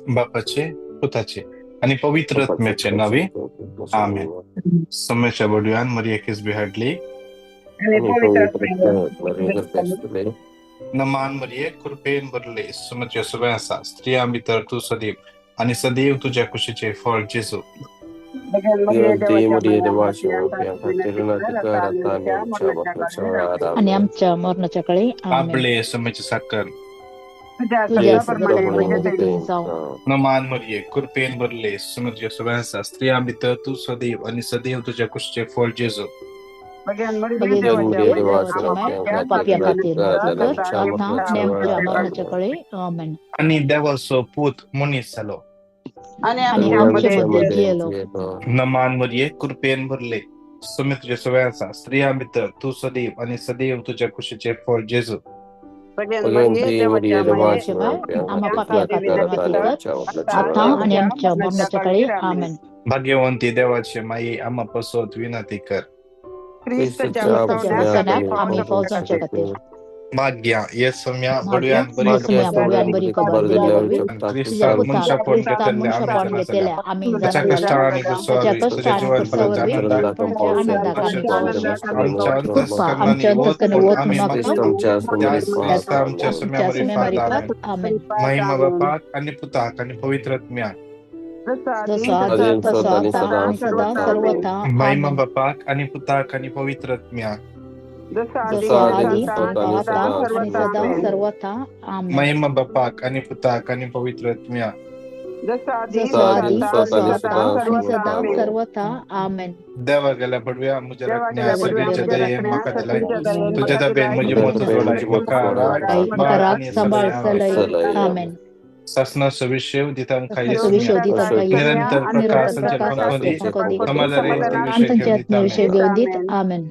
बापाचे पुताचे आणि पवित्र आत्म्याचे नावे आमेन. सम्याच्या बडव्यान मरिया किसबी हाडली. नमान मरिये कृपेन भरले, सुमत्यो सुबे आसा, स्त्रियां भितर तूं सदैव आणि सदैव तुझ्या कुशीचे फळ जेजू. आणि आमच्या मरणाच्या काळी आपले सम्याची साखर. नमान मरिये कृपेन भरले, सुमत्यो सुबे आसा, स्त्रियां भितर तूं सदैव आणि सदैव तुझ्या कुशीचे फळ जेजू. आणि देवाचो पूत मनीस जालो नमान मरिये कृपेन भरले, सुमी तुझ्या सवय आसा, स्त्रियां भितर तूं सदैव आणि सदैव तुझ्या कुशीचे फळ जेजू. भाग्यवंती देवाचे माई, आम्हा पसोत विनंती कर. भाग्या ये सम्या बडव्यान बरी क्रिस्तान मनशापण घेतले आमी ताच्या कश्टान आनी तुझ्या जीवन परत आमच्या अंतस्करणांनी वत आमी मागता त्याच क्रिस्ता आमच्या सम्या मारिफात आमेन. महिमा बापाक आनी पुताक आनी पवित्र आत्म्याक. महिमा बापाक आनी पुताक आनी पवित्र आत्म्याक. महिमा बापाक आनी पुताक आनी पवित्र आत्म्याक. देवा गेल्या बडव्या म्हज्या राखण्या सगळ्यांच्या दयेन म्हाका दिलाय, तुज्या दबेन म्हजी मत जोडाय, म्हाका राख सांबाळ आनी आमेन. सासनाचो विशय दितांकां निरंतर प्रकाश विषय घेवन दीत आमेन.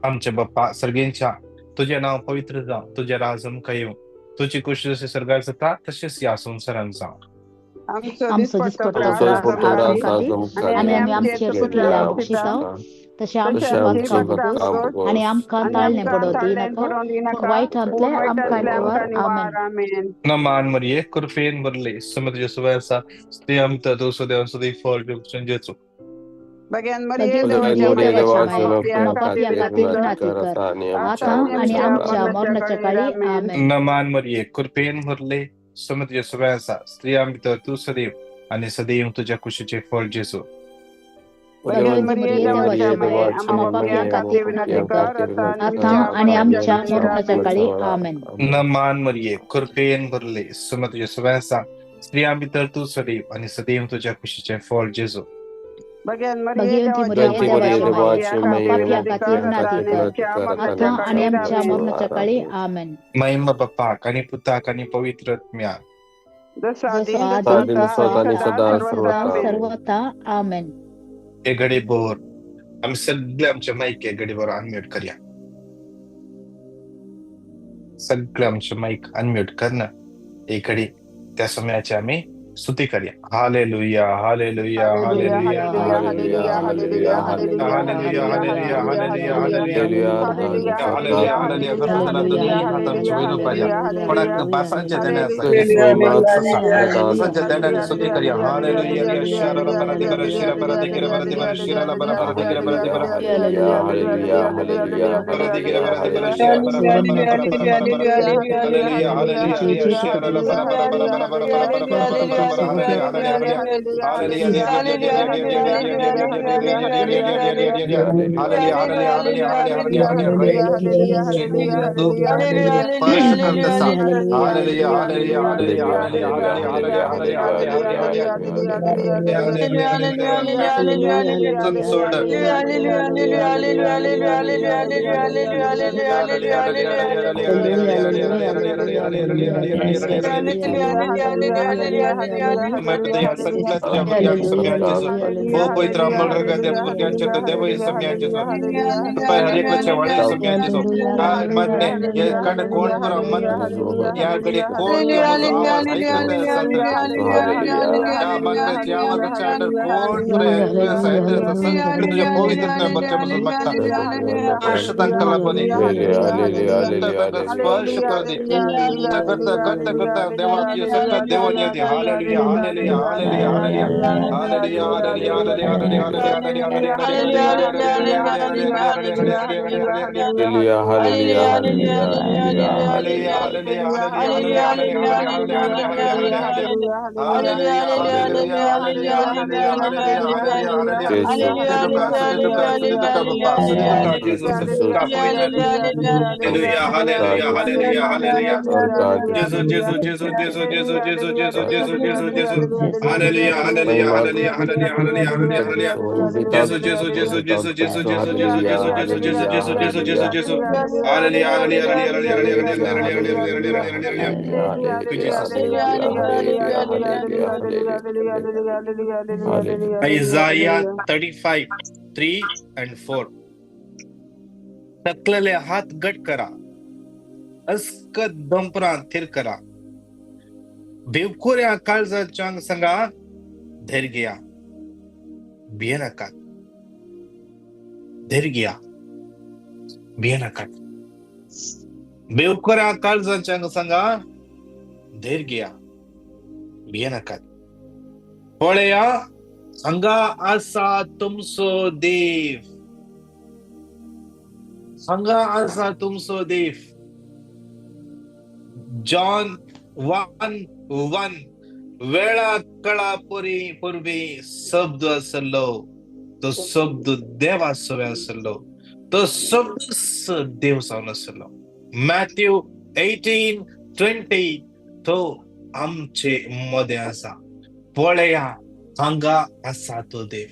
आमच्या बाप्पा सर्गेंच्या, तुझे नाव पवित्र जावं, तुझे राज आमकां येवं, तुजी कुशी जशी स्वर्गार जाता तशेंच ह्या संवसारांत जावं. आमचो दिसपट्टो ग्रास आमकां दी आनी आमी आमचे चुकिल्ल्या बक्षिसांव तशें आमचे पातकां आनी आमकां ताळणें पडोवं दिनाका, वायटांतलें आमकां निवार आमेन. नमान मरिये कृपेन भरले, सुमत सुवाय आसा, स्त्रियां भितर तूं सदैव सदैव फळ जेजू. नमान मरिये कृपेन भरले, सुमत सुवाय आसा, स्त्रियां भितर तूं सदैव आनी सदैव तुझ्या कुशीचे फळ जेजू. नमान मरिये कृपेन भरले, सुमत सुवाय आसा, स्त्रियां भितर तूं सदैव आनी सदैव तुझ्या कुशीचे फळ जेजू. महिमा बापाक आनी पुताक आनी पवित्र आत्म्याक. एक घडी भर आमी सगळे आमचे मायक एक घडी भर अनम्यूट करया. सगळे आमचे मायक अनम्यूट कर ना एक घडी त्या समयाचे आमी स्तुती करया. Hallelujah hallelujah hallelujah hallelujah hallelujah hallelujah hallelujah hallelujah hallelujah hallelujah. कोणाक बासांच्या देण्या आसा देण्याने स्तुती करया. हालेलुया शिरा बरा दिबरा शिरा बरा दिगिरा बरा दिबरा शिरा बरा बरा दिगिरा बरा दिबरा हालेलुया हालेलुया बरा दिगिरा बरा दिबरा शिरा बरा बरा बरा बरा बरा हालेलुया हालेलुया शिरा बरा बरा बरा बरा बरा बरा बरा बरा Hallelujah, hallelujah, hallelujah, hallelujah, hallelujah, hallelujah, hallelujah, hallelujah, hallelujah, hallelujah, hallelujah, hallelujah, hallelujah. Jesus, Jesus, Jesus, Jesus, Jesus, Jesus, Jesus, Jesus, Jesus, Jesus. Hallelujah, hallelujah, hallelujah, hallelujah, hallelujah, hallelujah, hallelujah. Jesus, Jesus, Jesus, Jesus, Jesus, Jesus, Jesus, Jesus, Jesus, Jesus, Jesus, Jesus, Jesus, Jesus. Hallelujah, hallelujah, hallelujah, hallelujah, hallelujah, hallelujah, hallelujah, hallelujah. Jesus. Isaiah 35, 3 and 4. थकलेले हात घट करा, अस्कत दंपरां थीर करा, भिवकुऱ्या काळजाच्या संगा धैर्य घ्या, भिये नाकात, धैर्य घ्या, भिये नाकात. भिवकुऱ्या काळजाच्या संगा धैर्य घ्या, भिये नाकात. पळया हांगा आसा तुमचो देव, हांगा आसा तुमचो देव. जॉन 1:1. वेळा कळा पुरी पूर्वी शब्द आसलो, तो शब्द देवा सवे आसलो, तो शब्द देव जावन आसलो. मॅथ्यू 18:20. तो आमचे मदें आसा. पळया हांगा आसा तो देव,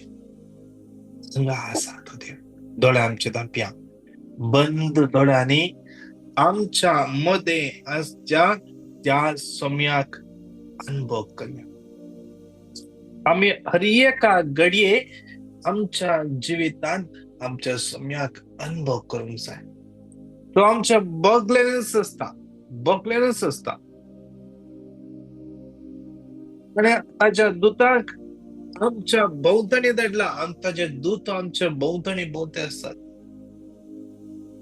हांगा आसा तो देव. दोळे आमचे धांपया, बंद दोळ्यांनी आमच्या मदें आसच्या त्या सम्याक अनुभव करया. आमी हर एका घडये आमच्या जिवितांत आमच्या सम्याक अनुभव करूंक जाय. तो आमच्या बगलेनच आसता, बगलेनच आसता. आनी ताच्या दुताक आमच्या भोंवतणी धाडला आनी ताचे दूत आमच्या भोंवतणी भोंवते आसतात.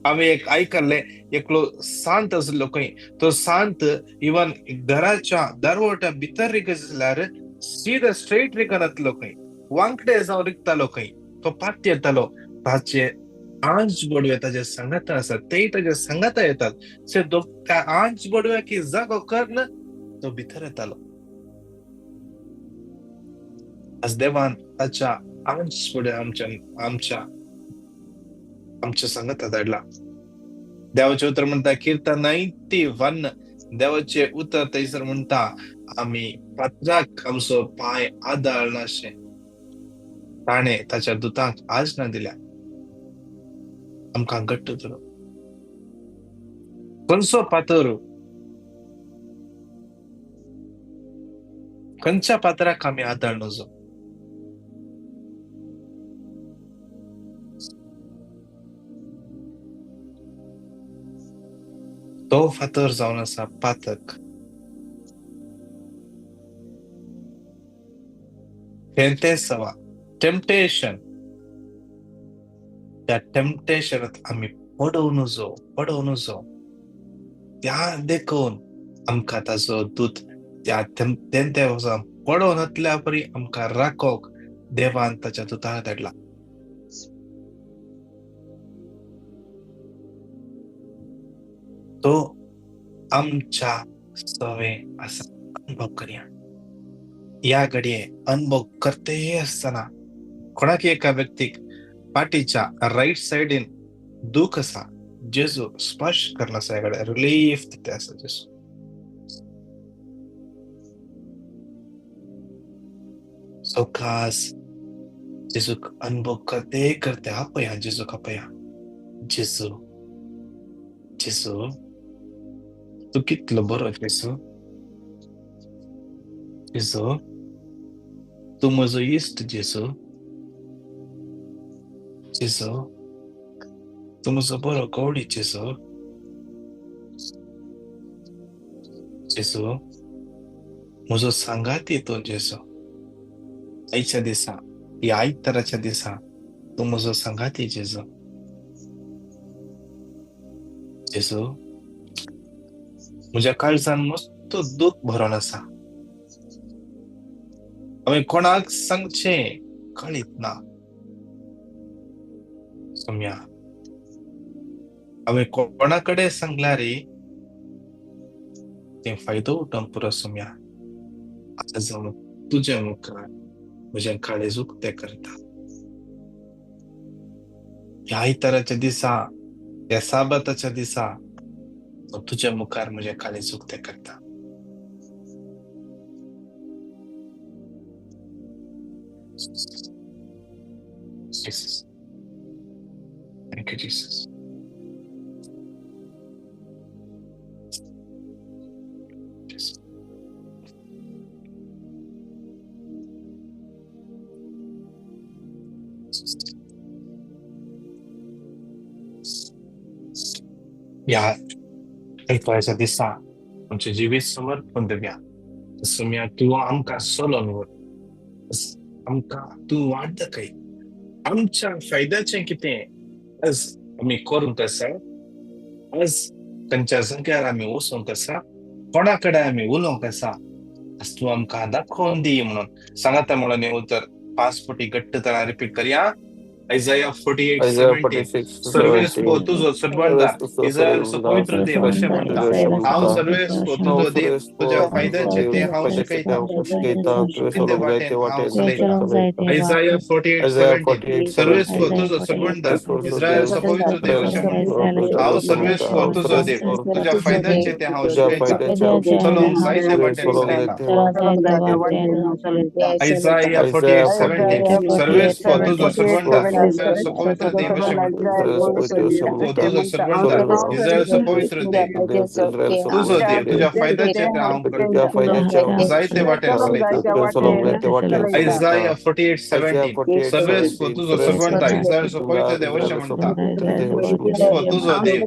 आमी एक आयकल्लें, एकलो सांत आसलो खंय, तो सांत इवन घराच्या दरवट्या भितर रिग जाल्यार सीधा स्ट्रेट रिगनातलो खंय, वांकडे जावन रिगतालो खंय. तो पाती येतालो, ताचे आंज बडवे ताजे सांगाता आसात, तेय ताजे सांगाता येतात. त्या आंज बडव्या की जागो करन तो भितर येतालो. आज देवान ताच्या आंज बडवे आमच्या आमच्या आमच्या सांगाता धाडला. देवाचें उतर म्हणटा, किर्तन 91, देवाचें उतर थंयसर म्हणटा, आमी पात्राक आमचो पांय आदाळनाशें ताणें ताच्या दुतांक आजना दिल्या. आमकां घट्ट धरो. खंयचो पातर, खंयच्या पात्राक आमी आदाळ नजो? तो फातर जावन आसा पातक. तेंतेसवा, टेम्पटेशन. त्या टेम्पटेशनात आमी पडोवं नजो, पडोवं नजो. त्या देखून आमकां ताचो दूत त्या तेंतेवसा पडोवन नातल्या परी आमकां राखोवंक देवान ताच्या दुताक धाडला. तो आमच्या सवे आसा. अनुभव करया. ह्या घडये अनुभव करते आसतना कोणाक एका व्यक्तीक पाटीच्या रायट सायडीन दूख आसा, जेजू स्पर्श करना आसा, ह्या घडये रिलीफ दिता आसा जेजू. सवकास जेजूक अनुभव करते करते आपया, जेजूक आपया. जेजू, जेजू तूं कितलो बरो जेजू, जेजू तूं म्हजो इश्ट जेजू, जेजू तूं म्हजो बरो गवळी जेजू, जेजू म्हजो सांगाती तूं जेजू. आयच्या दिसा, ह्या आयताराच्या दिसा तूं म्हजो सांगाती जेजू. जेजू म्हज्या काळजान मस्त दूख भरोन आसा, आमी कोणाक सांगचें कळीत ना सोम्या. आमी कोणा कडेन सांगल्यार तें फायदो उठोवंक पुरो सोम्या. आज हांव तुजे मुखार म्हजें काळीज उक्तें करता. ह्या आयताराच्या दिसा, ह्या साबाताच्या दिसा हांव तुज्या मुखार म्हजें काळीज उक्तें करता. Jesus. Thank you, Jesus. Jesus. ह्या आयताराच्या दिसा आमचें जिवीत समर्पण दिवया. सोम्या, तूं आमकां चलोवन व्हर, आमकां तूं वाट दाखय. आमच्या फायद्याचें कितें आज आमी करूंक आसा, आज खंयच्या जाग्यार आमी वचूंक आसा, कोणा कडेन आमी उलोवंक आसा, आज तूं आमकां दाखोवन दी म्हणून सांगाता. म्हणून हें उतर 5 फावटी घट्ट तरा रिपीट करया. Isaiah 48 Isaiah 17. 46 सर्वेस्पो 17. तुजो सर्वंदार, इस्रायलचो पवित्र देव अशें म्हणटा, हांव सर्वेस्पो तुजो देव, तुज्या फायद्याचें तें हांव शिकयतां, ते वाटेन हांव चलयतां. Isaiah 48 Isaiah 17. 48 सर्वेस्पो 17. तुजो सर्वंदार, इस्रायलचो पवित्र देव अशें म्हणटा, हांव सर्वेस्पो तुजो देव, तुज्या फायद्याचें तें हांव शिकयतां, चलोवंक जाय ते वाटेन चलयतां. Isaiah 48 17. सर्वेस्पो तुजो सर्वंदार, इस्रायलचो पवित्र देव अशें म्हणटा, तुजो सर्वंदार, इस्रायलचो पवित्र देव, तुजो देव, तुज्या फायद्याचें तें हांव करतां, जायते वाटेन चलयतां. Isaiah 48 17. सर्वेस्पो तुजो सर्वंदार, इस्रायलचो पवित्र देव अशें म्हणटा, तुजो देव,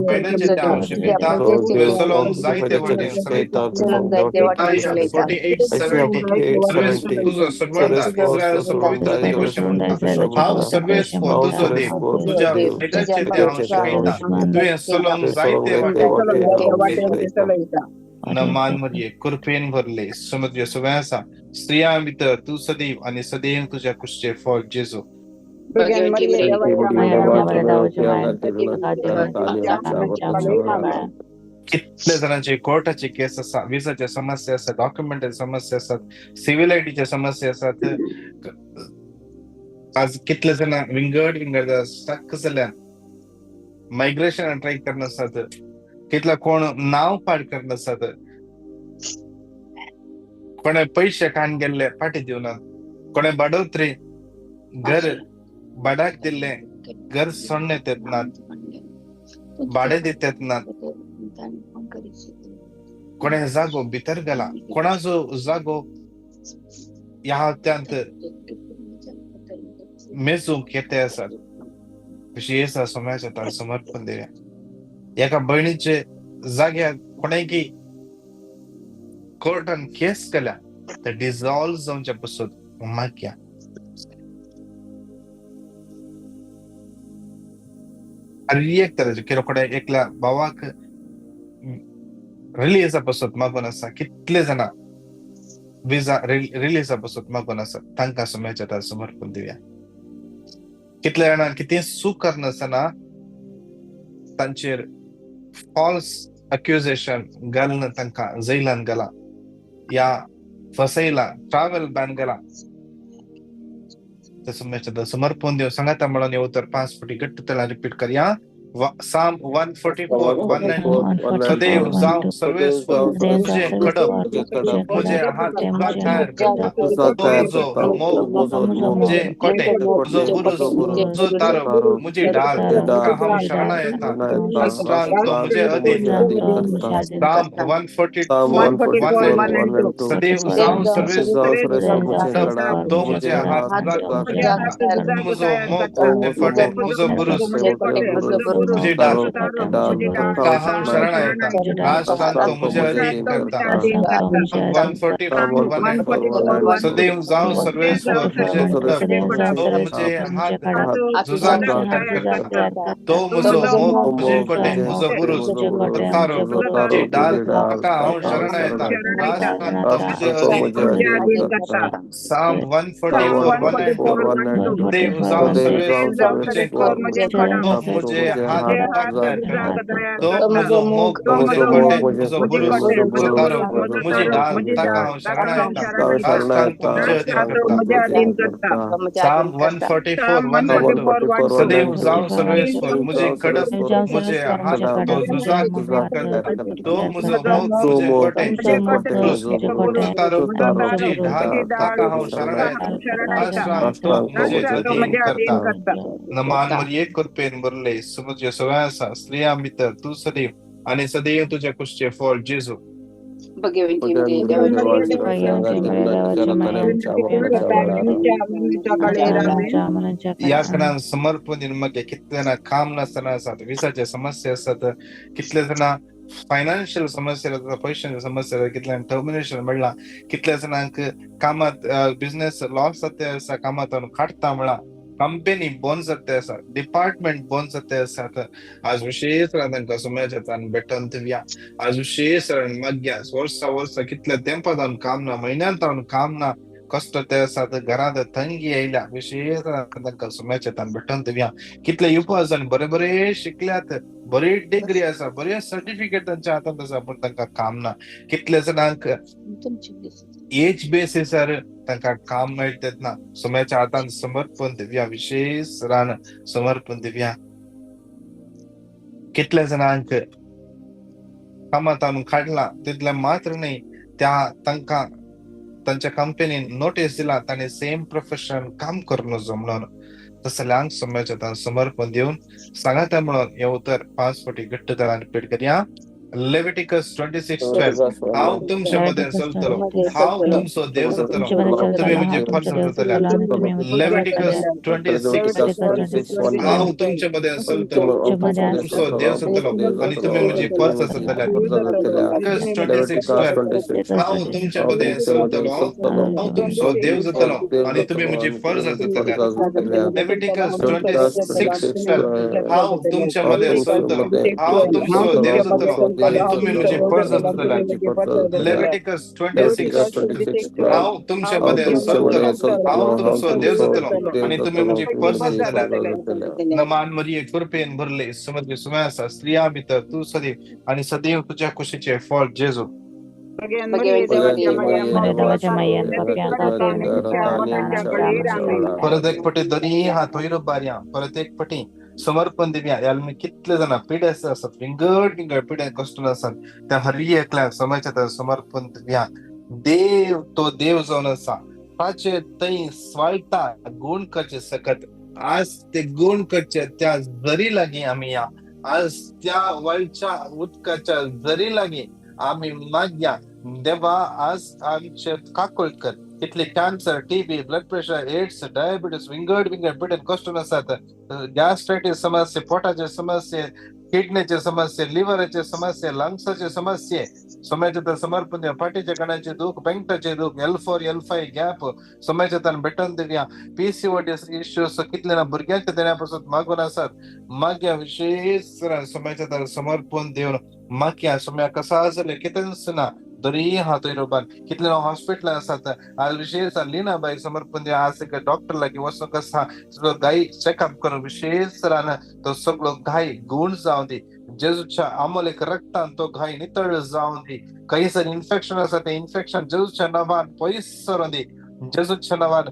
फायद्याचें तें हांव शिकयतां, तुवें चलोवंक जायते वाटेन चलयतां. Isaiah 48 17. सर्वेस्पो तुजो सर्वंदार, इस्रायलचो पवित्र देव अशें म्हणटा, हांव सर्वेस्पो तुजो देव, तुज्या फायद्याचें तें हांव शिकयतां, तुवें चलोवंक जायते वाटेन चलयतां. नमान मरिये, कृपेन भरले, समुद्र सगळें आसा, स्त्रियां भितर तूं सदैव आनी सदैव तुज्या कुशीचें फळ जेजू. कितले जाणांचे कोर्टाचे केस आसा, विजाचे समस्या आसा, डॉक्युमेंटाचे समस्या आसात, सिव्हिल आयडीचे समस्या आसात. आज कितले जाणां विंगड विंगड स्टक जाल्यान, मायग्रेशन ट्राय करना आसात, कितला कोण नांव पाड करना आसात, कोणे पयशे काण गेल्ले फाटी दिवनात, कोणे बाडोत्री घर भाड्याक दिल्ले घर सोडणे येत नात, भाडें दित नात, कोणे जागो भितर गेला, कोणाचो जागो ह्या हप्त्यांत मेजूंक येते आसात. अशी आसा सोम्याच्या तार समर्पण दिवया. एका भयणीचे जाग्यार कोणेकी कोर्टान केस केल्या ते डिझॉल्व जावच्या पसून मागया. आनी एक तरेचे कितें कोणे एकल्या भावाक रिलीजा पसून मागून आसा, कितले जाणां विजा रिलीजा पसून मागून आसा, तांकां सोम्याच्या तार समर्पण दिवया. कितले जाणां कितें चूक करनासतना तांचेर फॉल्स अक्युजेशन घालून तांकां जैलान घाला या फसयला, ट्रॅव्हल बॅन घाला. तसं समर्पण देव सांगाता म्हणून उतर 5 फावटी घट्ट त्याला रिपीट करया. Psalm 144 1 and 2. सदैव जावं सर्वेस्पर तुझे खडप, मुझे हात तुझा तयार करता, तुझो मोग मुझे कोटे, तुझो बुरुज, तुझो तारो मुझे ढाल, तुका हांव शरणा येता, अस्त्रान तो मुझे अधीन. Psalm 144 1 and 2. सदैव जावं सर्वेस्पर तो मुझे हात तुझा तयार करता, मुझो मोग मुझे कोटे, मुझो बुरुज, तुजी ढाल ताका हांव शरण येता, राष्ट्रांत तो म्हजे अधीन करता. 144 1 सदैव जावं सर्वेस्वर म्हजे तो म्हजे हात झुजाक तयार करता, तो म्हजो मोग म्हजे कोटे म्हजो बुरुज तारो तुजी ढाल ताका हांव शरण येता, राष्ट्रांत तो म्हजे अधीन करता. Psalm 144 1 देव जावं सर्वेस्वर म्हजे तो म्हजे हात तयार करता, तो म्हजो मोग म्हजे कोटे म्हजो बुरुज म्हजो तारो म्हजी ढाल ताका हांव शरण येता, राष्ट्रांत तो म्हजे अधीन करता. Psalm 144 1 सदैव जावं सर्वेस्वर म्हजे खडप म्हजे हात तो झुजाक करता, तो म्हजो मोग म्हजे कोटे म्हजो तारो म्हजी ढाल ताका हांव शरण येता, राष्ट्रांत तो म्हजे अधीन करता. नमान मरिये कृपेन भरले समुद्र सगळ्या आसा, स्त्रियां भितर तूं सदैव आनी सदैव तुज्या कुशचें फळ जेजू. ह्या खणान समर्पण मागीर कितले जाणां काम नासतना आसात, विसाचे समस्या आसात, कितले जाणां फायनान्शियल समस्या आसा, पयशांची समस्या आसा, कितल्यांक टर्मिनेशन मेळ्ळां, कितल्या जाणांक कामात बिजनेस लॉस जाता आसा, कामांत काडटा म्हळां, कंपनी बंद जाता आसा, डिपार्टमेंट बंद जाता आसात. आज विशेष तांकां सुम्याच्या तान भेटोवन दिवया. आज विशेष मागया वर्सा वर्सा कितल्या तेंपा जावन काम ना, म्हयन्यान जावन काम ना, कश्ट ते आसात, घरांत तंगी आयल्या, विशेष तांकां सुम्याच्या तान भेटोवन दिवया. कितले युवा जाण बरे बरे शिकल्यात, बरी डिग्री आसा, बरे सर्टिफिकेट तांच्या हातांत आसा, पूण तांकां काम ना. कितले जाणांक एज बेसिसार तांकां काम मेळटा ना. सुम्याच्या हातान समर्पण दिवया, विशेष रान समर्पण दिवया. कितल्या जाणांक कामांत काडला तितलें मात्र न्हय, त्या तांकां तांच्या कंपनीन नोटीस दिला, तांणी सेम प्रोफेशन काम करून नजो म्हणून. तसल्यांक सुम्याच्या हातान समर्पण दिवन सांगाता म्हणून हें उतर 5 फावटी घट्ट तरान रिपीट करया. Leviticus 26:12 हांव तुमचे मदें चलतलो, हांव तुमचो देव जातलो, तुमी म्हजी फर्ज जातले. Leviticus 26 हांव तुमचे मदें चलतलो, तुमचो देव जातलो आनी तुमी म्हजी फर्ज जातले. Leviticus 26:12 हांव तुमचे मदें चलतलो, हांव तुमचो देव जातलो आनी तुमी म्हजी फर्ज जातले. Leviticus 26:12 हांव तुमचे मदें चलतलो, हांव तुमचो देव जातलो आनी तुमी म्हजी फर्ज जातले. Leviticus 26 हांव तुमचे मदें चलतलो, हांव तुमचो देव जातलो आनी तुमी म्हजी फर्ज जातले. नमान मरिये कृपेन भरले समज सुम्या आसा, स्त्रियां भितर तूं सदैव आनी सदैव तुज्या कुशीचें फळ जेजू. परत एक पटी दोनी हात वयर उबारया, परत एक पटी समर्पण दिवया. ह्या कितले जाणां पिडेस्त आसात, विंगड विंगड पिडे कश्ट आसात, त्या हर एकल्याक समाजाच्या समर्पण दिवया. देव तो देव जावन आसा, ताचे थंय स्वाळटा गुण करचे सकत. आज ते गुण करचे त्या जरी लागीं आमी या, आज त्या वळच्या उदकाच्या जरी लागीं आमी मागया, देवा आज आमचे काकूळ कर. कितले cancer, TB, blood pressure, AIDS, diabetes, विंगड विंगड पिडेन कश्ट आसात, गॅस्ट्रायटीस समस्ये, पोटाचे समस्ये, किडनीचे समस्ये, लिव्हराचे समस्ये, लंग्साचे समस्ये, समाजाच्या तर समर्पण दिवया. फाटीच्या कणाचे दूख, पेंगटाचे दूख, L4 L5 gap समाजाच्या तर भेटोवन दिवया. PCOD issues कितले ना भुरग्यांच्या देण्या पासून मागून आसात, मागया विशेष समाजाच्या तर समर्पण दिवन मागया. सम्या कसा आसले कितेंच ना दरी हात वयर उबार. कितले हॉस्पिटल आसात, आज विशेष लिना बाई समर्पण दिवया. आज एक डॉक्टर लागीं वचूंक आसा, तुजो गाय चॅकअप करून विशेष रान तो सगळो घाय गुण जावं दी. जेजूच्या अमोलेक रक्तान तो घाय नितळ जावं दी. खंयसर इन्फेक्शन आसा तें इन्फेक्शन जेजूच्या नांवान पयस सरों दी. जेजूच्या नांवान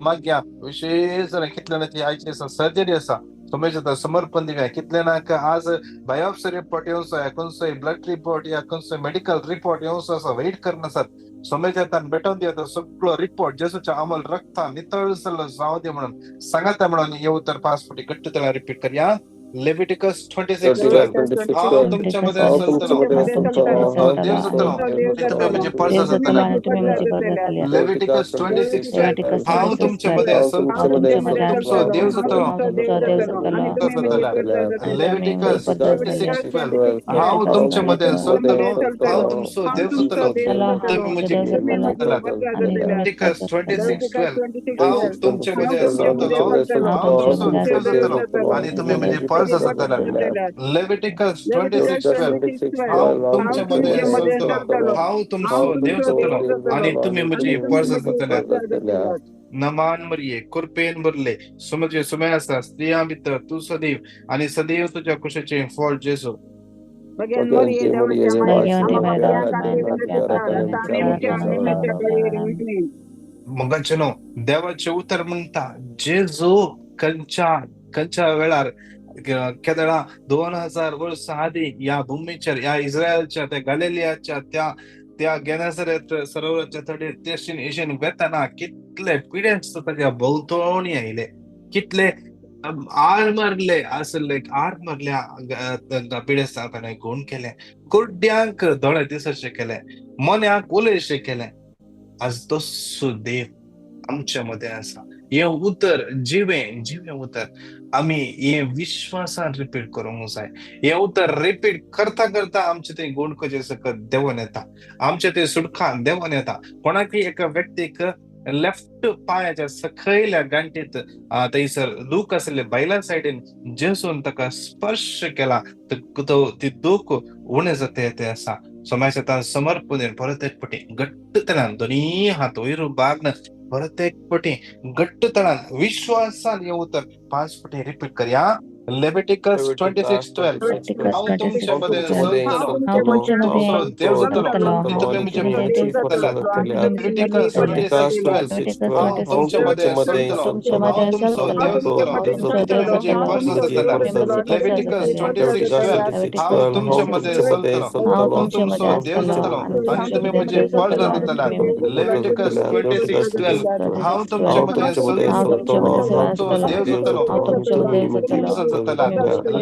मागया. विशेष कितले आयची सर्जरी आसा, समाजाच्या समर्पण दिवया. कितले नाक आज बायोप्सी रिपोर्ट येवचो, या खंयचोय ब्लड रिपोर्ट या खंयचोय मेडिकल रिपोर्ट येवचो आसा, वेट करनासात. समाजाच्या भेटोवन दिवया सगळो रिपोर्ट जेजूच्या अमोल रक्तान नितळ जाल्लो जावं दी म्हणून सांगाता म्हणून हे उतर 5 फावटी घट्ट तरा रिपीट करया. लेविटिकस 26:12 हांव तुमच्या मदें चलतलो, हांव देव जातलो आनी तुमी म्हजी परजा जातले. लेविटिकस 26:12 हांव तुमच्या मदें चलतलो, तुमचो देव जातलो, जातले. लेविटिकस 26:12 हांव तुमच्या मदें चलतलो, हांव तुमचो देव जातलो, तुमी म्हजी जातले. लेविटिकस 26:12 हांव तुमच्या मदें चलतलो, हांव तुमचो देव जातलो आनी तुमी म्हजी परजा जातले. लेविटिकस 26:12 हांव तुमच्या मदें चलतलो, हांव तुमचो देव जातलो आनी तुमी म्हजी परजा जातले. नमान मरिये, कृपेन भरले, सुमजे सुमे आसा, स्त्रियां भितर तूं सदैव आनी सदैव तुज्या कुशीचें फळ जेजू. मगाचें न्हू, देवाचें उतर म्हणटा जेजू खंयच्या खंयच्या वेळार केदळा 2000 वर्सां आदीं ह्या भुमीचेर, ह्या इस्रायलच्या त्या गालिलियाच्या त्या त्या गेनेसरेत सरोवराच्या तडीर तेशीन एशीन वेतना कितले पिडेस्त ताच्या भोंवतणी आयले, कितले आर मारले आसले, आर मारल्या पिडेस्तांक ताणें गूण केले, कुड्ड्यांक दोळे दिसचे केले, मोन्याक उलयशे केले. आज तस्सो देव आमच्या मदें आसा. हें उतर जिवें जिवें उतर आमी हें विश्वासान रिपीट करूंक जाय. हें उतर रिपीट करता करता आमचें तें गूण कशें सकत देंवन येता, आमचें तें सुटकान देंवन येता. कोणाकय एका व्यक्तीक लेफ्ट पांयाच्या सकयल्या गांठीत थंयसर दूख आसले, बायला सायडीन जेजून ताका स्पर्श केला, ती दूख उणें जाता तें आसा. समाजांत समर्पण परत एक पटी घट्ट तणान दोनी हात वयर बागन परत एक पटी घट्ट तणान विश्वासान हें उतर 5 पटी रिपीट करया. लेविटिकस 26:12 हांव तुमच्या मदें चलतलो, तुमचो देव जातलो आनी तुमी म्हजी परजा जातले. लेविटिकस 26:12 हांव तुमच्या मदें चलतलो, हांव तुमचो देव जातलो आनी तुमी म्हजी परजा जातले. लेविटिकस 26:12 हांव तुमच्या मदें चलतलो, हांव तुमचो देव जातलो आनी तुमी म्हजी परजा जातले. लेविटिकस 26:12 हांव तुमच्या मदें चलतलो, तुमचो देव जातलो आनी तुमी म्हजी परजा जातले.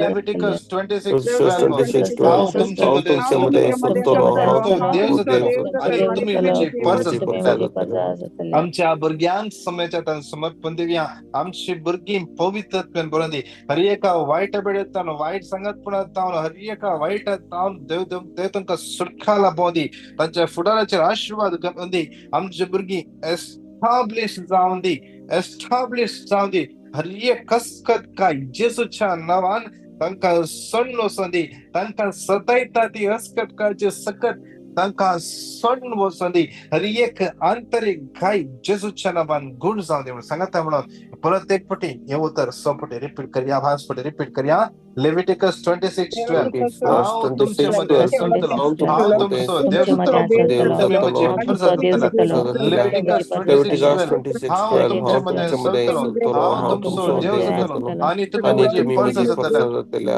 लेविटिकस 26:12 हांव तुमच्या मदें चलतलो, तुमचो देव जातलो आनी तुमी म्हजी परजा जातले. आमच्या भुरग्यांक समाजांत समर्पण दिवया. आमची भुरगीं पवित्रत्वान भरून दी. हर एका वायट बेडेंतल्यान, वायट सांगातपणांत, हर एका वायटांत देव देव तांकां सुटका लाभोवं दी. तांच्या फुडाराचेर आशिर्वाद घालून दी. आमची भुरगीं एस्टाब्लिश जावन दी, एस्टाब्लिश जावन दी. हर एक कसकत काय जेजूच्या नांवान तांकां सण्ण वचोन दी. तांकां सतायता ती अस्कत काळची सकत तांकां सण्ण वचोन दी. हर एक आंतरीक घाय जेजूच्या नांवान गूण जावन दी म्हणून सांगता. म्हणून परत एक पटी हें उतर 100 पटी रिपीट करया, 5 पटी रिपीट करया. लेविटिकस 26:12 हांव तुमच्या मदें चलतलो, हांव तुमचो देव जातलो आनी तुमी म्हजी परजा जातले. लेविटिकस 26:12 हांव तुमच्या मदें चलतलो, हांव तुमचो देव जातलो आनी तुमी म्हजी परजा जातले.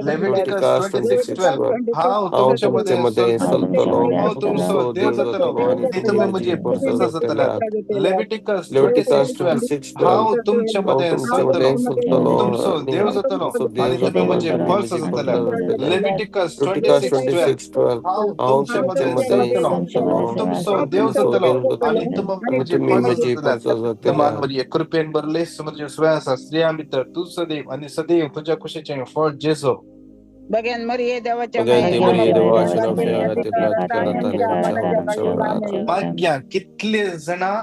लेविटिकस 26:12 हांव तुमच्या मदें चलतलो, हांव तुमचो देव जातलो आनी तुमी म्हजी परजा जातले. लेविटिकस 26:12 हांव तुमच्या मदें चलतलो, तुमचो देव जातलो आनी तुमी म्हजी परजा जातले. लेविटिकस 26:12 हांव तुमच्या मदें चलतलो, तुमचो देव जातलो आनी तुमी म्हजी परजा जातले. मान मरिये, कृपेन भरले, समुद्र स्वयं आसा, स्त्रियां भितर तूं सदैव आनी सदैव तुज्या कुशीचें फळ जेजू. भाग्या कितले जाणां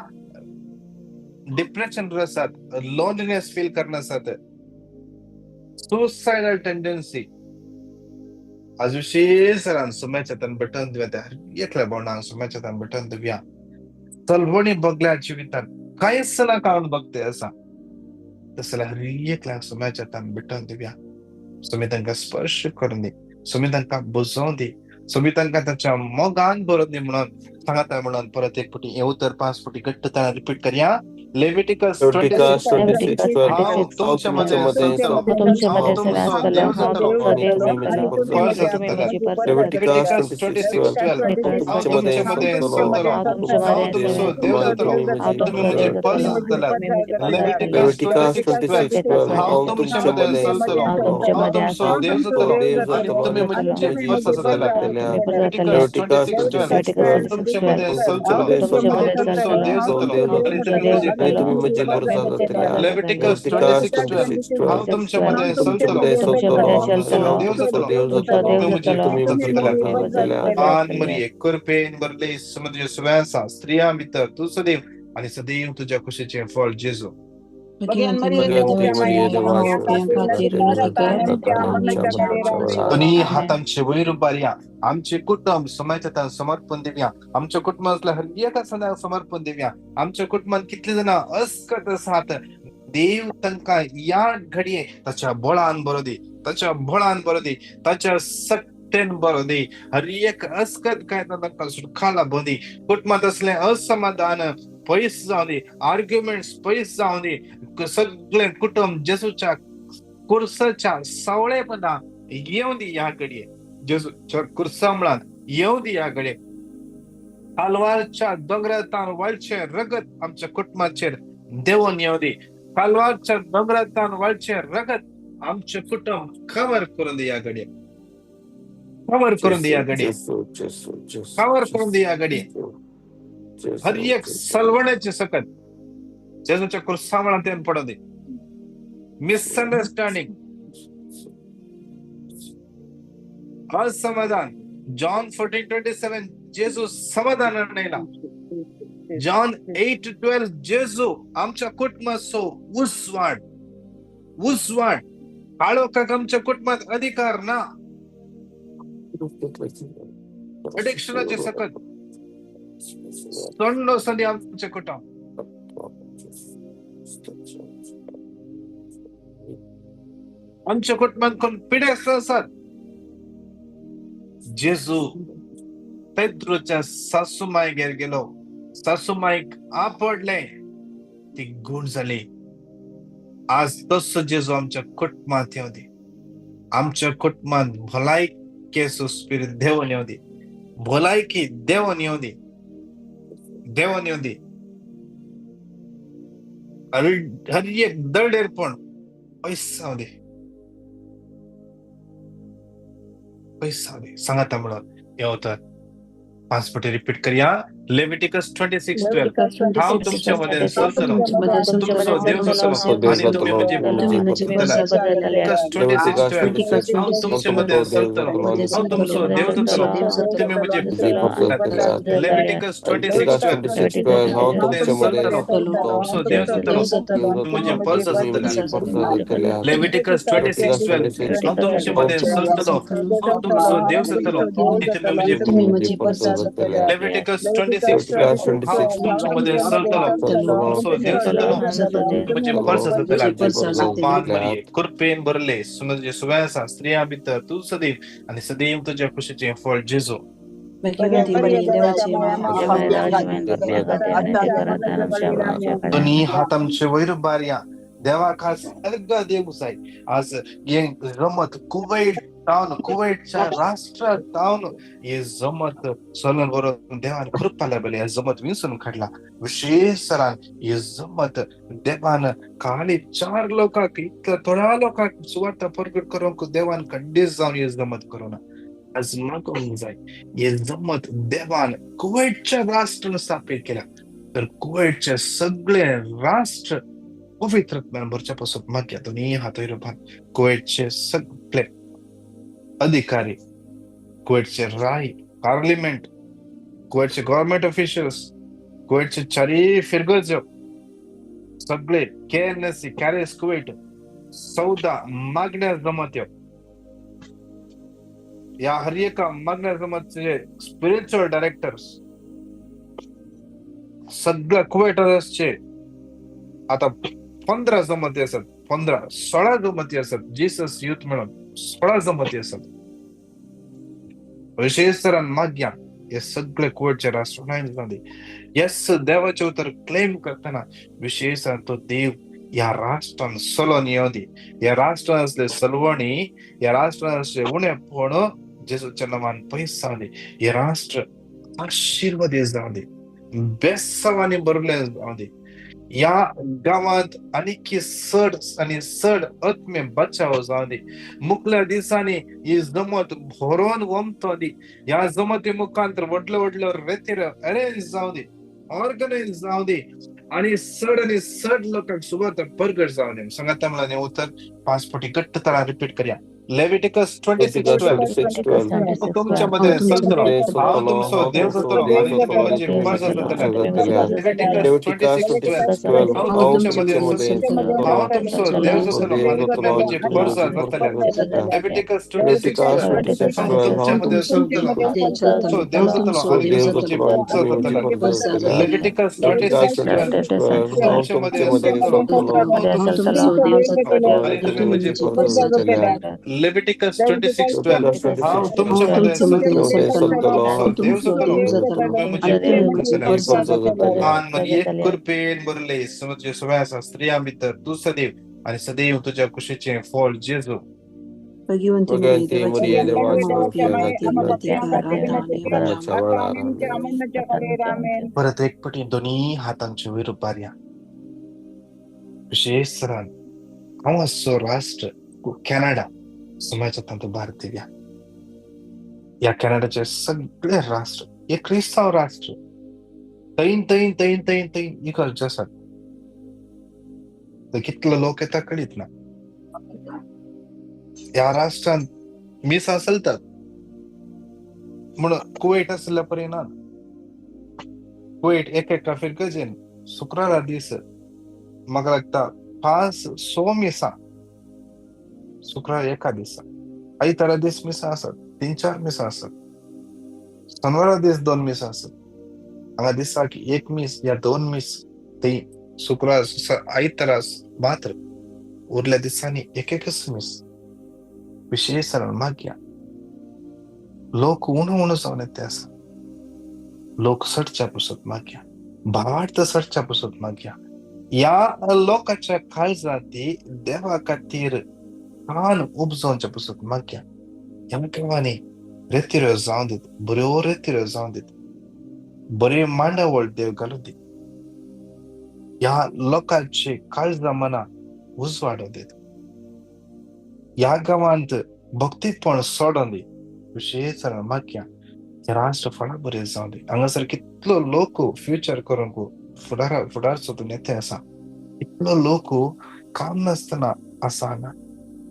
डिप्रेशन आसात, लोनलीनेस फील करना आसात, सुसायडल टेंडन्सी. आज विशेष सुम्याच्या तान बटन दिवया, त्या एकल्या भोंवडांक सुम्याच्या तान बटन दिवया. चलवणी बगल्या जिवितान कांयच ना कारण बघते आसा, तसल्या हर एकल्याक सुम्याच्या तान बटन दिवया. सुमी तांकां स्पर्श करून दी, सुमी तांकां बुजोवन दी, सुमी तांकां तांच्या मोगान भरून दी म्हणून सांगता. म्हणून परत एक पटी हें उतर 5 पटी घट्ट ताणें रिपीट करया. लेविटिकस 26:12 हांव तुमचे मदें चलतलो, हांव तुमचो देव जातलो, लेविटिकस 26:12 हांव तुमचे मदें चलतलो, हांव तुमचो देव जातलो, तुमी म्हजी पर्स जातलात. लेविटिकस 26:12 हांव तुमचे मदें चलतलो, हांव तुमचो देव जातलो आनी तुमी म्हजी पर्स जातलात. लेविटिकस 26:12 तुमचे मदें चलतलो, हांव तुमचो देव जातलो आनी तुमी म्हजी पर्स जातलात. लेविटिकस 26:12 हांव तुमचे मदें चलतलो, हांव तुमचो देव जातलो, तुमी म्हजी पर्स जातलात. आन मरिये, कृपेन भरले तुज्या सुव्यासा, स्त्रियां भितर तूं सदैव आनी सदैव तुज्या खुशीचें फळ जेजू. दोन्ही हातांचे वयर उबारया, आमचे कुटुंब समाजात समर्पण दिवया, आमच्या कुटुंबांतल्या हर एका सणाक समर्पण दिवया. आमच्या कुटुंबात कितले जाणां अस्कत आसात, देव तांकां ह्या घडये ताच्या बळान बरो दी, ताच्या बळान बरो दी, ताच्या सक्तेन बरो दी. हर एक अस्कत काय तांकां सुटका लाबूं दी. कुटुंबांत असलें असमाधान पयस जावं दी, आर्ग्युमेंट्स पयस जावं दी. सगळें कुटुंब जेजूच्या कुर्साच्या सावळेपणा येवं दी ह्या घडये, जेजूच्या कुर्सा मुळांत येवं दी ह्या घडये. कालवारच्या दोंगरांतान वाळचें रगत आमच्या कुटुंबाचेर देंवोन येवं दी. कालवारच्या दोंगरांतान वाळचें रगत आमचें कुटुंब कवर करून दी ह्या घडये, कवर करून दी ह्या घडये, कवर करून दी ह्या घडये. हर एक सलवण्याचे सकत जेजूच्या कुर्सा मुळांत येवन पडूं दी. मिसअंडरस्टँडिंग, असमाधान, जॉन 14:27 जेजू समाधानान येयला. जॉन 8:12 जेजू आमच्या कुटुंबाचो उजवाड, उजवाड. काळोखाक आमच्या कुटुंबात अधिकार ना. अडिक्शनाचे सकत सोडलो संदी आमचें कुटुंब. आमच्या कुटुंबात कोण पिडेस्त आसात, जेजू पेद्रूच्या सासूमायगेर गेलो, सासूमायक आपडलें, ती गूण जाली. आज तसो जेजू आमच्या कुटुंबांत येवं दी. आमच्या कुटुंबांत भलायकेचो स्पिरीत देंवोन येवं दी, भलायकी देंवोन येवं दी, देंवोन येवं दी. हर एक दळडेरपण पयस जावं दी, पयस जावं दी. सांगाता म्हणून येवं तर 5 पटी रिपीट करया. लेविटिकस 26:12 हांव तुमचे मदें चलतलो, तुमचो देव जातलो आनी तुमी म्हजी पर्स जातलात. 26:12 हांव तुमचे मदें चलतलो, हांव तुमचो देव जातलो, तुमी म्हजी पर्स जातलात. लेविटिकस 26:12 हांव तुमचे मदें चलतलो, तुमचो देव जातलो, तुमी म्हजी पर्स जातलात. लेविटिकस 26:12 हांव तुमचे मदें चलतलो, हांव तुमचो देव जातलो आनी तुमी म्हजी पर्स जातलात. लेविटिकस 26:12 हांव तुमचे मदें चलतलो, तुमचो देव जातलो, तुमी म्हजी पर्स जातलात. मान मरिये, कृपेन भरले सुव्यासा, स्त्रियां भितर तूं सदैव आनी सदैव तुज्या खुशीचें फळ जेजू. दोन्ही हात आमचे वयर उबारया. देवा खास अर्घ देवूंक जाय. आज हें जमत कुवैट तावन, कुवैटच्या राष्ट्रा तावन हे जमत चलून बरोवन देवान कृपा लाभली. हे जमत विंचून काडला. विशेष तरान हे जमत देवान खाली 4 लोकांक, इतल्या थोड्या लोकांक सुवार्ता परगट करूंक देवान खंडीत जावन हे जमत करूना. आज मागूंक जाय हे जमत देवान कुवैटच्या राष्ट्रान स्थापीत केल्या, तर कुवैटचे सगळे राष्ट्र पवित्र भरच्या पासून मागया. दोन्ही हात वयर उबार. कुवैटचे सगळे अधिकारी, कुवैटचे राय, पार्लिमेंट, कुवैटचे गव्हर्नमेंट ऑफिशियल्स, कुवैटचे चारय फिरगर्ज्यो, सगळे KNSC, कॅरेस कुवैट, 14 मागण्या जमत्यो. ह्या हर एका मागण्या जमतचे स्पिरिच्युअल डायरेक्टर्स सगळ्या कुवैटर्सचे आता 15 जमती आसात, 15-16 जमती आसात. जीसस युथ म्हणून 16 जमती आसात. विशेष तरान मागया हे सगळे कुवेटचे राष्ट्र जावं दी. येस, देवाचे उतर क्लेम करतना विशेष तो देव ह्या राष्ट्रान सलोन येवं दी. ह्या राष्ट्रान असले सलवणी, ह्या राष्ट्रान असले उणेपण जेजूच्या नांवान पयस जावं दी. हे राष्ट्र आशिर्वादीत जावं दी, बेसांवांनी भरलें जावं दी. ह्या गांवांत आनीक चड आनी चड आत्मे बचाव जावं दी. मुखल्या दिसांनी ही जमत भरोन वमतो दी. ह्या जमती मुखांतर व्हडल्यो व्हडल्यो रेतीर अरेंज जावं दी, ऑर्गनायज जावं दी आनी चड लोकांक सुवात परगट जावं दी. सांगाता म्हणून हें उतर 5 फावटी घट्ट तरान रिपीट करया. लेविटिकस 26:12. तुमच्या मध्ये चलतलो, हांव तुमचो देव जातलो आनी तुमी म्हजी परजा जातले. लेविटिकस 26:12. हांव तुमच्या मध्ये चलतलो, हांव तुमचो देव जातलो आनी तुमी म्हजी परजा जातले. लेविटिकस 26:12. हांव तुमच्या मध्ये चलतलो, तुमचो देव जातलो आनी तुमी म्हजी परजा जातले. लेविटिकस 26:12. तुमच्या मध्ये चलतलो, हांव तुमचो देव जातलो आनी तुमी म्हजी परजा जातले. लेविटिकस 26:12. हांव तुमच्या मध्ये चलतलो, देव जातलो कृपेन भरले समज सगळ्या स्त्रियां भितर तूं सदैव आनी सदैव तुज्या कुशीचें फळ जेजू. परत एक पटी दोन्ही हातांचे वयर उबारया. विशेष तरान हांव आसचो राष्ट्र कॅनडा समाजांत भारतीय, ह्या कॅनडाचे सगळे राष्ट्र हे क्रिस्तांव राष्ट्र, थंय थंय थंय थंय थंय इगर्ज आसात. कितलो लोक येता कळीत ना. ह्या राष्ट्रांत मिसां चलतात म्हणून कुवेट आसल्या परिणाम कुवेट एक एका फिरगजेन शुक्रारा दीस म्हाका लागता 5-6 मिसां शुक्रार एका दिसा, आयतारा दीस मिसां आसात, 3-4 मिसां आसात, शनवारा दीस 2 मिसां आसात. हांगा दिसाक 1 मीस या 2 मीस ते शुक्रार आयतारा मात्र, उरल्या दिसांनी एक एकच मीस. विशेष मागया लोक उणो उणो जावन येते आसा. लोक सटच्या पुसत मागया, भावार्थ सटच्या पुसत मागया. ह्या लोकांच्या काळजांत देवा खातीर तान उपजोवच्या पुसत मागया. ह्या गांवांनी रेतिऱ्यो जावं दीत, बऱ्यो रेतिऱ्यो जावं दीत, बरी मांडावळ देव घालूं दी. ह्या लोकांची काळजां मनां उजवाडो दीत. ह्या गांवांत भक्तीपण सोडून दी. विशेष मागया राष्ट्र फळां बरें जावं दी. हांगासर कितलो लोक फ्युचर करूंक फुडार फुडार सोदून येते आसा, कितलो लोक काम नासतना आसा हांगा.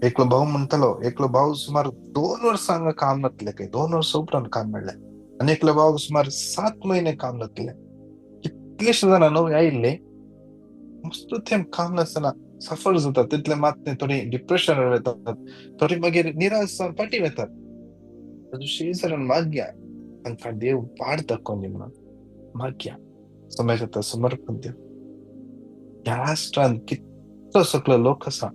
एकलो भाव म्हणटालो, एकलो भाव सुमार 2 वर्सां हांगा काम नातलें, खंय 2 वर्सां उपरांत काम मेळ्ळें, आनी एकलो भाव सुमार 7 म्हयने काम नातलें. कितलेशे जाणां नवी आयिल्ले मस्त तें काम नासतना सफर जातात, तितले मात थोडी डिप्रेशन वेतात, थोडी मागीर निराश जावन फाटीं वेतात. शेजारान मागया तांकां देव वाट दाखोवन दी म्हणून मागया. समाजांत समर्पण देव. ह्या राष्ट्रांत कितलो सगळो लोक आसा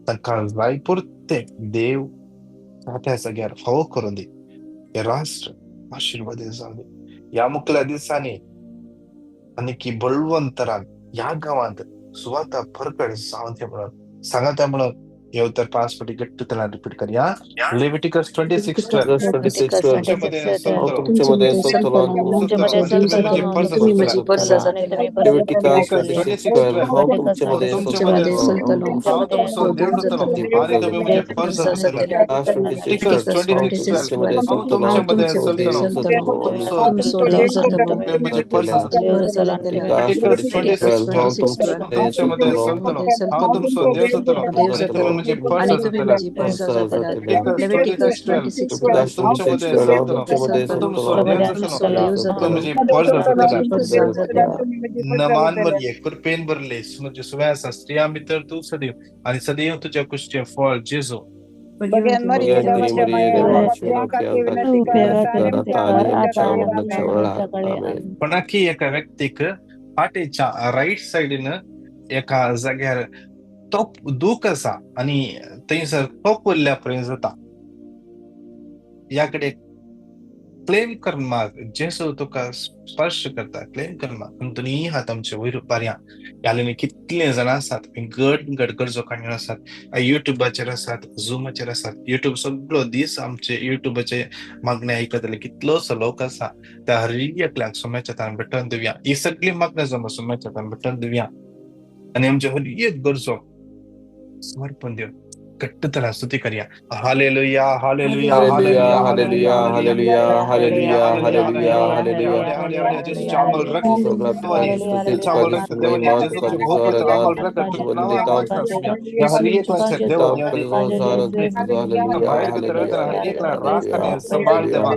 तांकां जाय पुरते देव त्या जाग्यार फावो करून दी. हे राष्ट्र आशिर्वादीत जावं दी. ह्या मुखल्या दिसांनी आनी बळवंतरान ह्या गांवांत सुवाता परगट जावं दी म्हणून सांगाता म्हणून हे उतर 5 फावटी घट्ट तरान रिपीट करया. लेविटिकस 26:12. नमान मरिये कृपेन भरले सुव्या स्त्रियां भितर तूं सदैव आनी सदैव तुज्या कुशीचें फळ जेजू. कोणाकी एका व्यक्तीक फाटीच्या रायट सायडीन एका जाग्यार तोप दूख आसा आनी थंयसर तोप उरल्या पर्यंत जाता. ह्या कडेन क्लेम कर माग, जेजू तुका स्पर्श करता, क्लेम कर माग. दोनी हात आमचे वयर उबारया. ह्या कितले जाणां आसात, गट गट गरजो काडून आसात, युट्यूबाचेर आसात, झुमाचेर आसात. युट्यूब सगळो दीस आमचे युट्यूबाचे मागणे आयकतले कितलोसो लोक आसा. त्या हर एकल्याक सोम्याच्या हातान भेटोवन दिवया. ही सगळी मागण्या जमा सोम्याच्या हातान भेटोवन दिवया आनी आमचे हर एक गरजो समर्पण दिवन घट्ट स्तुती करया. Hallelujah, hallelujah, hallelujah, hallelujah, hallelujah, hallelujah, hallelujah, hallelujah. जेजूच्या अमल रक्त, चावल रक्त देवनी, जेजूचे भोग अमल रक्त हर एक देवनी, बाहेर भितर हर एकला राख आणि सांभाळ देवा.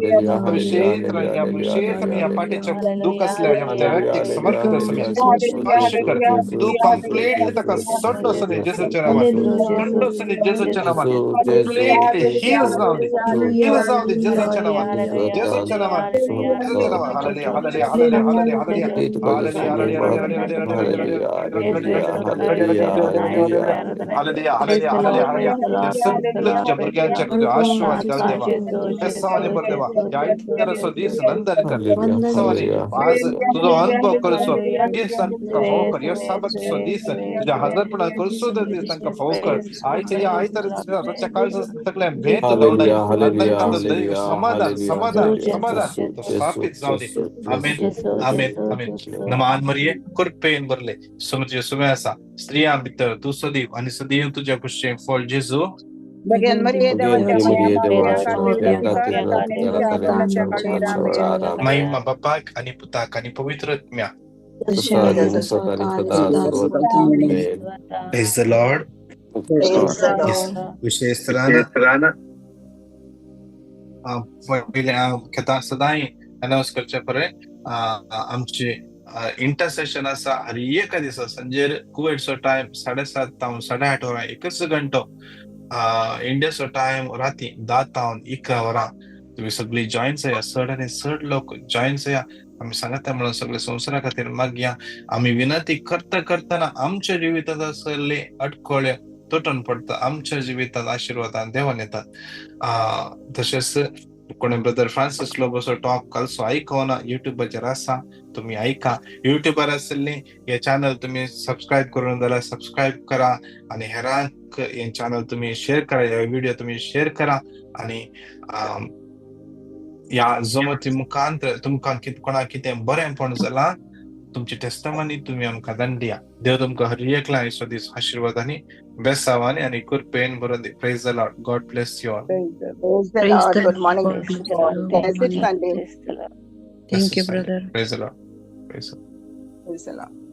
अभिषेक अभिषेक या पाठीच्या दुःख असल्या त्या व्यक्तीक समर्पित असुया. स्पर्श कर तू कंप्लीटली, ताका सोडलो सनी जेजूच्या नावान, सोडलो सनी जेजूच्या नावान. कंप्लीटली हील जावं दे, हील जावं दे जेजूच्या नावान, जेजूच्या नावान, जेजूच्या नावान. Hallelujah, hallelujah, hallelujah, hallelujah, hallelujah, hallelujah, hallelujah, hallelujah, hallelujah. सगळं तुझ्या भुरग्यांच्या तुझ्या आशीर्वाद घाल देवा, बेसावानी भर देवा. आयताराचो दीस नंदन कर, बेसावानी आज तुझो अनुभव करचो दीस तांकां फावो कर. ह्यो साबाचो दीस तुझ्या हजरपणान करचो दीस तांकां फावो कर. आयच्या ह्या आयताराच्या काळजा सगळ्या भेद दवडाय, समाधान समाधान समाधान स्थापित जावं दे. आमेन, आमेन, आमेन. नमान मरिये, कृपेन भरले, समुद्र सुमे आसा, स्त्रियां भितर तूं सदैव आनी सदैव तुज्या कुशीन फळ जेजू. महिमा बापाक आनी पुताक आनी पवित्र आत्म्याक. Praise the Lord. विशेष तरान पयलें हांव सदांय अनावन्स करचें परे, आमची इंटरसेशन आसा हर एका दिसा संजेर कुवेटचो टायम 7:30 तावन 8:30 वरां, एकच घंटो. इंडियाचो टायम राती 10 तावन 11 वरां. तुमी सगळी जॉयन जाया, चड आनी चड लोक जॉयन जाया. आमी सांगता म्हणून सगळे संवसारा खातीर मागया. आमी विनंती करता करतना आमच्या जिवितांत आसले अडखळे तुटून पडटा, आमच्या जिवितांत आशिर्वादान देवान येतात. तशेंच कोणी ब्रदर फ्रांसीस लोबोचो टॉक कालचो आयकना, युट्यूबाचेर आसा, तुमी आयका. युट्यूबार आशिल्ली हे चॅनल तुमी सबस्क्रायब करून जाल्यार सबस्क्रायब करा आनी हेरांक हे चॅनल तुमी शेअर करा, हे व्हिडिओ तुमी शेअर करा. आनी ह्या जमती मुखांत तुमकां कोणाक कितें बरेंपण जालां, तुमची टेस्टमनी तुमी आमकां धाडया. देव तुमकां हर एकला आयचो दीस आशिर्वादांनी, बेसावानी आनी कृपेन भरून दी. Praise the Lord. God bless you all. Praise the Lord. Good morning. Blessed Sunday. Thank you, brother. Praise the Lord. Praise the Lord.